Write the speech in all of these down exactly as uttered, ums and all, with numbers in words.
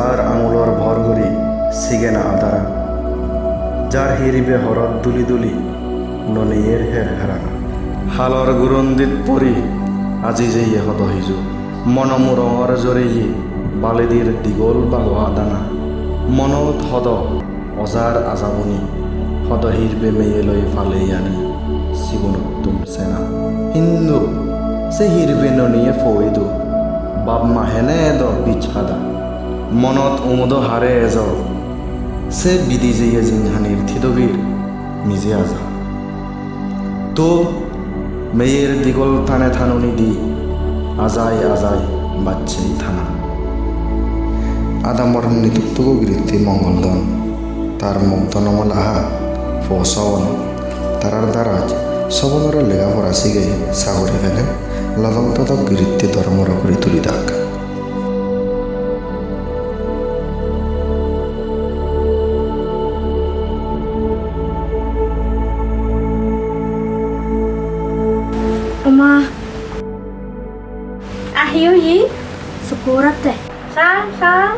Jar angulor bor guri sigena adara. Jar hiribe horot duli duli noniyer her herana. Halor gurundit pori aji jeye hodo hiju. Mono murongor joreye balidir digol balo adana. Monot hodo ojar ajabuni, hodo hirbe meyeloi palei ani sigonottun sena. Hintu se hirbe noniye poidu, bap ma hene edo bij pada. Monot umudo hare ejo, se bidi jeye jinghanir thidobir mije aja. To meyer digol tane tanuni di, ajai ajai bacche tana. Adamor nituk tugo giritti Mongol Don, tar mok Donomal aha, po Sobon, tarar daraj Sobonore lega pora sigei sagori pele lodok dodok giritti dormoro guri tuli dak. Oma. Ahi oye? Sukku oratte. Sam, sam.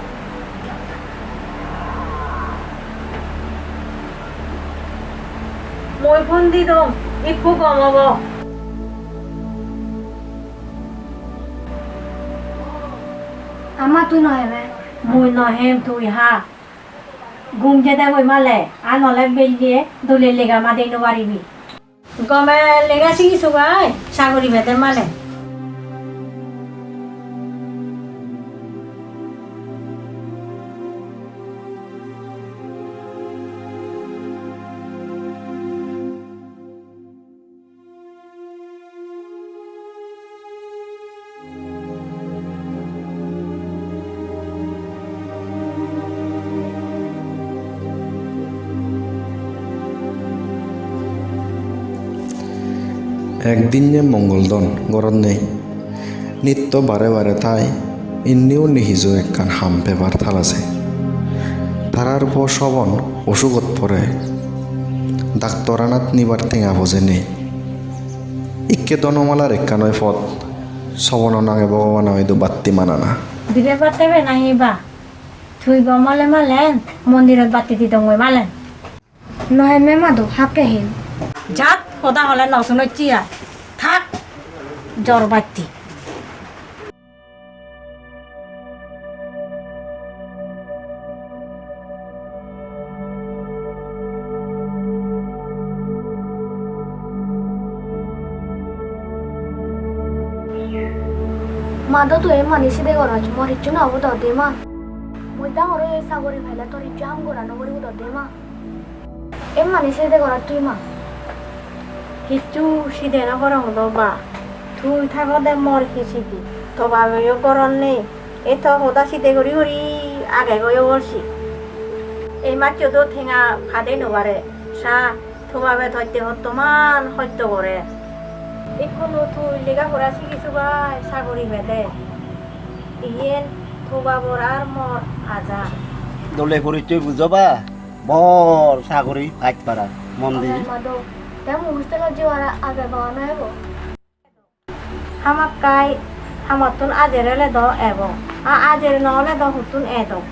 Mui phone di dong, ikku gom obo. Ama, tui no hebe? Mui no hem, tui ha. Gum jede goi male, an ole belle dole lega made no paribi. Gome lega sigi sugai, sagori pede male. Ekdinne Mongol Don gorot nei. Nitto bare bare tai indi undi hiju ekkan ham pebar talase. Tarar po Sobon osugot pore, daktoranat nibar tenga poje nei. Ikke Donomalar ekkan oi pot, Sobono nange Bhogobano idu batti manana. Dire batte be nahi ba? Tui gom ole malen, mondirot batti didongoi malen. No hem me madu, hakke hem. Jat, hoda hole no sunocchi ar. Thak, jor batti. Ma, do tui emmani side goroj, mor hissu no obo do de ma. Mui dangor oye, sagori paile tor hissu ham gora no poribo do de ma. Emmani side gorot tui ma? Hissu side no gorong do ba. Tui thagode mor hi side? To babeyo goron nei. Ei to hoda side guri guri age goi obol si. Ei maccho do tenga pade no pare. Sa, to babe totte hottoman hosto gore. Ikkunu tui lega pora sigi sugai sagori pede. Iyen to babor ar mor aja. Dole porichoi bujo ba? Bor sagori paj para, mon di. Oler mado, te mui hostelot jebar age baga no ebo? Hamakkai hamottun ajer ole do ebo, a ajer no ole do huttun edo.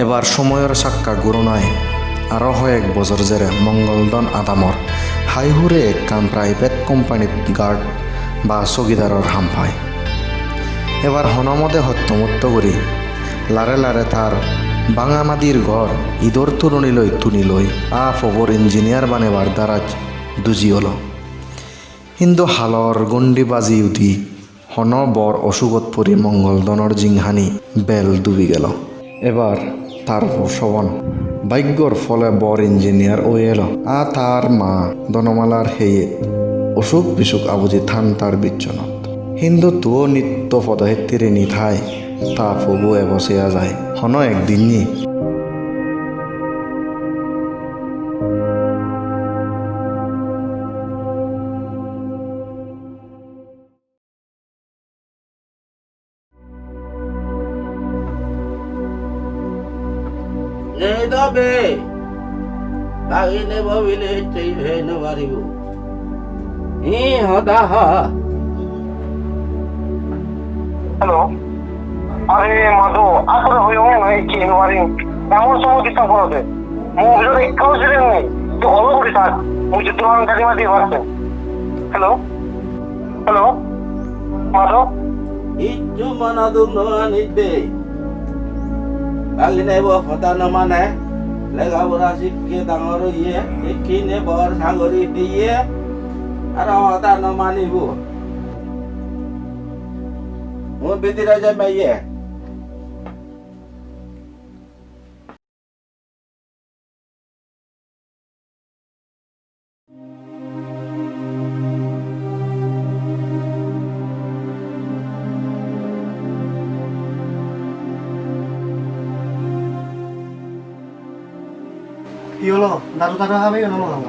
Ebar somoyor sakka guronai, aro hoyek bojor jere Mongol Don adamor hai hure ekkan private company-t guard ba sogidaror ham pai. Ebar hono mode hotto motto guri lare lare tar banga madir ghor idor tuloni loi tuni loi a pobor engineer banebar daraj duji olo. Hintu halor gondi baji udi hono bor osugot puri Mongol Donor jinghani bel dubi gelo. Ebar tar po sobon. Bhaggor phole bor engineer oi elo. A tar ma Dhonomalar heye osuk bisuk abuji than tar bichonot. Hintu tuo nitto podo hettirini thai, ta pobo ebo seya jai. Hono ekdinni. Nei do be, bagi nebo bile tei he no paribo. Hi hoda ha. Hello. Are Madhu, asole hoyong noi ki no pari. Emon somoy disturb gorode. Mo bidire ekkao siren nei. To olo guri thak. Mui jiddur gari madi parse. Hello. Hello, Madhu? Hissu mone duk no anis de. Bagine bo hoda no mane, lega pora sikke dangor oye, ikkine bor sagori peye, aro hoda no manibo. Mui bidire jemei ye. Hi holo? Daru taru habe na no habe?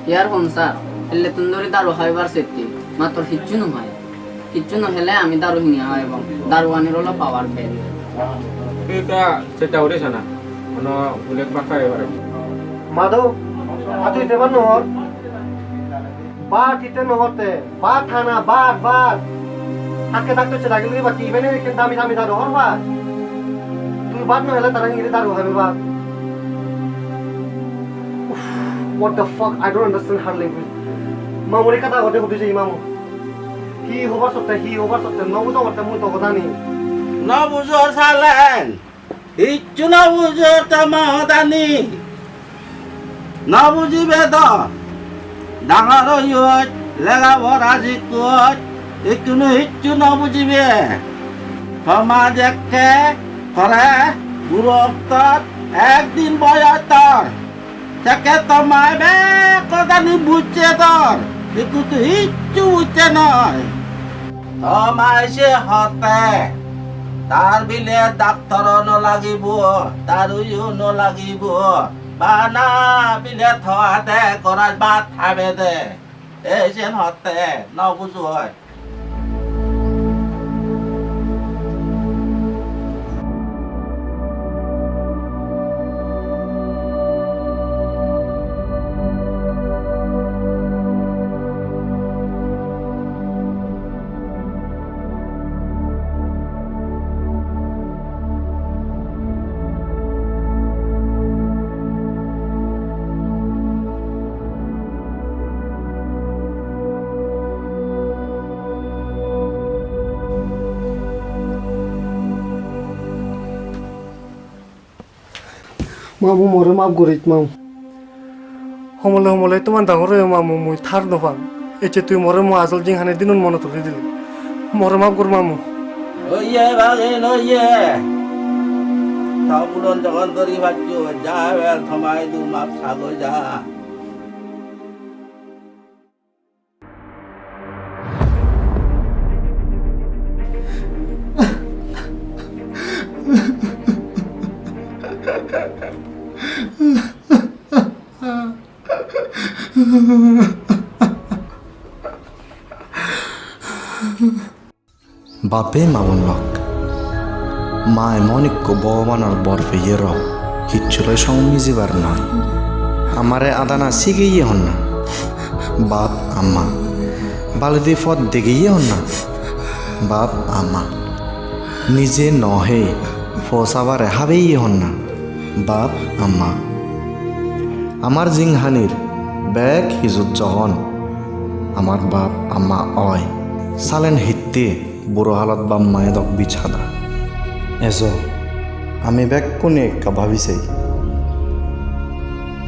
Earphone sir, ellettun dori daru habibar setti, mattor hissu no hai. Hissu no hele ami daru hini habebong. Daruganir olo power bad. Tui ta chesta guri sa na. Hono bullet bak habi pare. Madhu, a tui ite bhat no hor? Bhat ite no hotte. Bhat ha na, bhat, bhat. Thakke thakte chesta guri bhat, iben ekkan dami dami daru hor bhat. Tui bhat no hele tara hingiri daru habe bhat. Uff, what the fuck? I don't understand her language. Mamuri kada hote hote jai mamu. Hi hobar sotte, hi hobar sotte, no bujo sotte mui to hodani. No bujo salen. Hissu no bujo toma hodani. No bujibe do. Dangor oyoj, lega pora sikkoj, ikkunu hissu no bujibe. Toma jekke tore guro oktot ekdin boyoj tor. Sekke tomai bek hodani bujje tor, hintu tui hissu bujje noi. Tomai se hotte, tar bile daktoro no lagibo, daruyo no lagibo, bana bile to ade gorat bhat habe de. Ei sen hotte, no bujo oi. Mamu, more maf goris, mamu. Homole homole toman dangor oye, mamu, mui thar no pang. Ecche tui more mo ajol jinghani dinun mone tuli dili. More maf gor, mamu. Oye, bagin, oye. Ta pulon jogon dori paccho, ja ebar tomai du maf sagoi ja. Bape ma bon lok. Ma emon ikko Bhogobanor bor peye rok, hissu loi song mijibar noi. Amare adana sigeye honna? Bap ama. Baledi pot degeye honna? Bap ama. Nije no hei, po sabare habeye honna? Bap ama. Amar jinghanir bek hijut jogon amar bap ama oi, salen hitte buro halot bap mae dok bij hada. Ejo, ami bekkune ekka babi sei.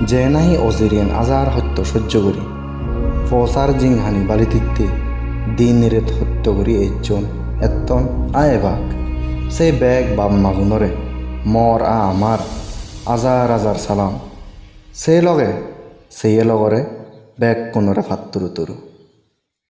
Je nahi ojiriyen ajar hotto sojjo guri, posar jinghani bali titte din ret hotto guri ejjon etton a ebak. Se bek bap magunore Mor a amar ajar ajar salam. Se loge, seye logore bekkunore patturu turu.